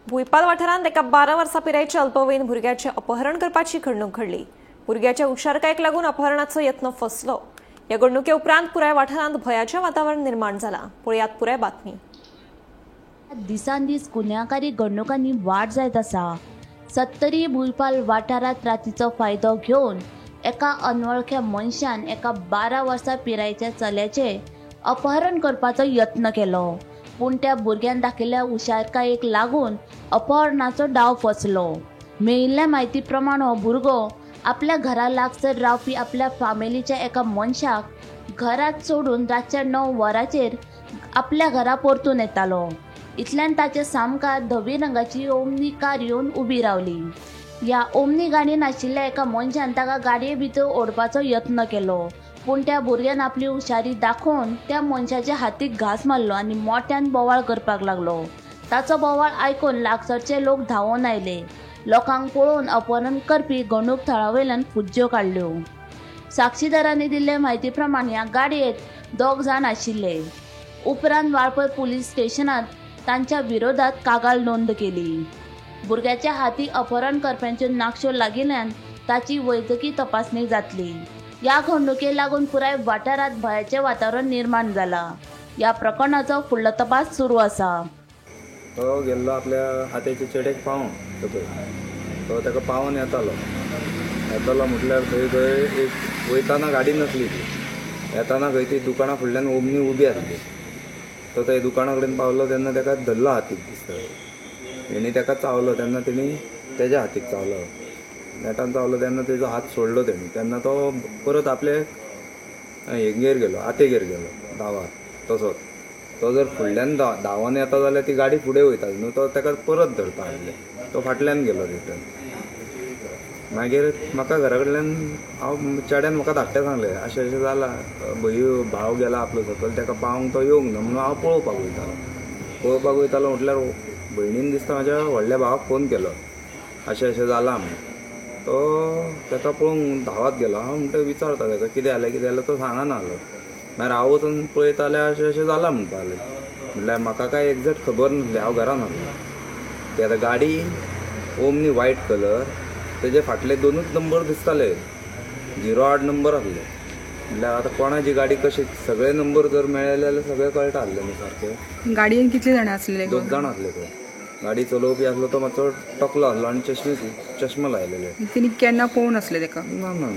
भुंयपाल वाठारांत एका 12 वर्सां पिरायेच्या अल्पवयीन भुरग्याचें अपहरण करपाची घडणूक घडली. भुरग्याच्या हुशारकायेक लागून अपहरणाचो यत्न फसलो. ह्या घडणुके उपरांत पुराय वाठारांत भंयाचें वातावरण निर्माण जालां. पळयात पुराय बातमी. दिसान दीस गुन्यांवकारी घडणुकांनी वाड जायत आसा. सत्तरी भुंयपाल वाठारांत रातीचो फायदो घेवन एका अनवळख्या मनशान एका 12 वर्सां पिरायेच्या चल्याचें अपहरण करपाचो यत्न केलो. पूण त्या भुरग्यान दाखयल्ल्या हुशारकायेक लागून अपहरणाचो डाव फसलो. मेळिल्ल्या म्हायती प्रमाण हो भुरगो आपल्या घरा लागसर रावपी आपल्या फामिलीच्या एका मनशाक घरांत सोडून रातच्या 9 वरांचेर आपल्या घरा परतून येतालो. इतल्यान ताचे सामकार धवी रंगाची ओमनी कार येवन उबी रावली. ह्या ओमनी गाडयेन आशिल्ल्या एका मनशान ताका गाडये भितर ओडपाचो यत्न केलो. पूण त्या भुरग्यान आपली हुशारी दाखोवन त्या मनशाच्या हातीक घांस मारलो आनी मोट्यान बोवाळ करपाक लागलो. ताचो बोवाळ आयकून लागसरचे लोक धांवून आयले. लोकांक पळोवन अपहरण करपी घडणूक थळा वयल्यान फुज्ज्यो काडल्यो. साक्षीदारांनी दिल्ले म्हायती प्रमाण ह्या गाडयेंत 2 जाण आशिल्ले. उपरांत वाळपय पुलीस स्टेशनांत तांच्या विरोधात कागाळ नोंद केली. भुरग्याच्या हाती अपहरण करप्यांच्यो नाकश्यो लागिल्ल्यान ताची वैजकी तपासणी जातली. ह्या घडणुके लागून पुराय वाठारांत भंयाचें वातावरण निर्माण जालां. ह्या प्रकरणाचो फुडलो तपास सुरू आसा. तो गेल्लो आपल्या हाताचे चेडेक पावोंक सकयल. तो ताका पावोन येतालो. येतालो म्हटल्यार थंय थंय एक वयताना गाडी नासली ती. येताना खंय ती दुकाना फुडल्यान ओमनी उबी आसली. तो थंय दुकाना कडेन पावलो तेन्ना ताका धरलो हातीक दिसता. तेणी ताका चावलो तेन्ना तेणी तेज्या हातीक चावलो. नेटान चावलो तेन्ना तेजो हात सोडलो तेणी. तेन्ना तो परत आपले हेगेर गेलो, आतेगेर गेलो धांवात. तसोच तो जर फुडल्यान धांवन येता जाल्यार ती गाडी फुडें वयता न्हू, तो ताका परत धरता आसले. तो फाटल्यान गेलो रिटर्न. मागीर म्हाका घरा कडल्यान हांव चेड्यान म्हाका धाकटें सांगलें अशें अशें जालां, भाव गेला आपलो सकयल, ताका पावोंक तो येवंक ना म्हणून हांव पळोवपाक वयतालो. पळोवपाक वयतालो म्हटल्यार भयणीन दिसता म्हाज्या व्हडल्या भावाक फोन केलो अशें अशें जालां म्हणून. तो ताका पळोवंक धांवत गेलो. हांव म्हणटा विचारता ताका कितें जालें कितें जालें, तो सांगना आसलो. मागीर हांव वचून पळयता जाल्यार अशें अशें जालां म्हणपाक लागलें. म्हटल्यार म्हाका कांय एग्जॅक्ट खबर नासली, हांव घरान आसलो. ती आतां गाडी ओमनी व्हायट कलर, तेजे फाटले 2च नंबर दिसताले, 08 नंबर आसले. म्हटल्यार आतां कोणाची गाडी कशी सगळे नंबर जर मेळ्ळे जाल्यार सगळें कळटा आसलें न्हू सारकें. गाडयेन कितले जाणां आसले? 2 जाण आसले. थंय गाडी चलोवपी आसलो तो मातसो टकलो आसलो आनी चश्मा लायलेले. तेणी केन्ना पळोवन आसले ताका? ना ना.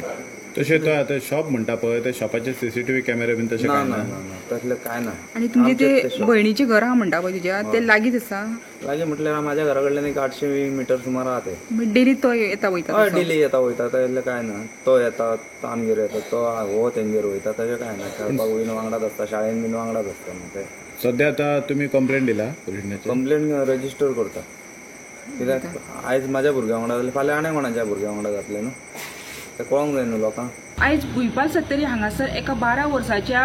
तशें तो आतां शॉप म्हणटा पळय, त्या शॉपाचे सीसीटीव्ही कॅमेरे बीन तशें ना ना ना, तसलें कांय ना. आनी तुमचे ते भयणीचें घर आहा म्हणटा पळय तुज्या, ते लागींच आसा? लागीं म्हटल्यार म्हाज्या घरा कडल्यान एक 800 मिटर सुमार आहा ते. डेली तो येता वयता? हय, डेली येता वयता, तसलें कांय ना. तो येता आमगेर येता, तो हो तेंगेर वयता, तशें कांय ना. खेळपाक बीन वांगडाच आसता, शाळेन बीन वांगडाच आसता न्हू ते. सद्या आतां तुमी कंप्लेन दिला पुलिसांचेर? कंप्लेन रजिस्टर करता. कित्याक आयज म्हाज्या भुरग्या वांगडा जालें, फाल्यां आनी कोणाच्या भुरग्या वांगडा जातलें न्हू, तें कळोंक जाय न्हू लोकांक. आयज भुंयपाल सत्तरी हांगासर एका 12 वर्साच्या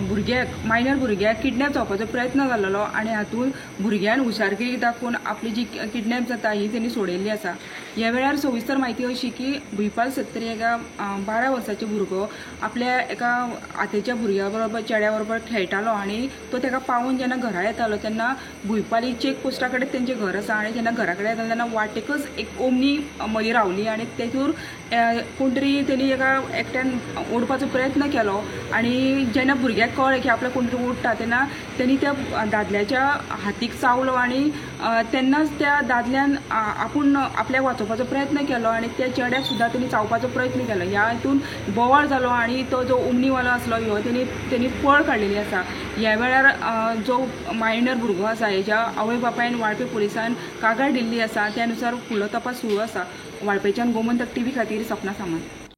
भुरग्याक, मायनर भुरग्याक किडनॅप जावपाचो प्रयत्न जाल्लो आनी हातूंत भुरग्यान हुशारकी दाखोवन आपली जी किडनॅप जाता ही तेणी सोडयल्ली आसा. ह्या वेळार सविस्तर म्हायती अशी की भुंयपाल सत्तरी एका 12 वर्साचो भुरगो आपल्या एका आतेच्या भुरग्या बरोबर, चेड्या बरोबर खेळटालो आनी तो ताका पावून जेन्ना घरा येतालो तेन्ना भुंयपाल ही चेक पोस्टा कडेन तेंचें घर आसा आनी जेन्ना घरा कडेन येतालो तेन्ना वाटेकच एक ओमनी मदीं रावली आनी तेतूर कोण तरी तेणी एका एकट्यान ओडपाचो प्रयत्न केलो आनी जेन्ना भुरग्याक कळ्ळें की आपल्याक कोण तरी ओडटा तेन्ना तेणी त्या दादल्याच्या हातीक चावलो आनी तेन्नाच त्या दादल्यान आपूण आपल्याक वाचोवपाचो प्रयत्न केलो आनी त्या चेड्याक सुद्दां तेणी चावपाचो प्रयत्न केलो. ह्या हितून बोवाळ जालो आनी तो जो ओमनीवालो आसलो ह्यो तेणी पळ काडलेली आसा. ह्या वेळार जो मायनर भुरगो आसा हेज्या आवय बापायन वाळपे पुलिसान कागाळ दिल्ली आसा. त्या नुसार फुडलो तपास सुरू आसा. वाळपेच्यान गोमंतक टीव्ही खातीर सपना सामंत.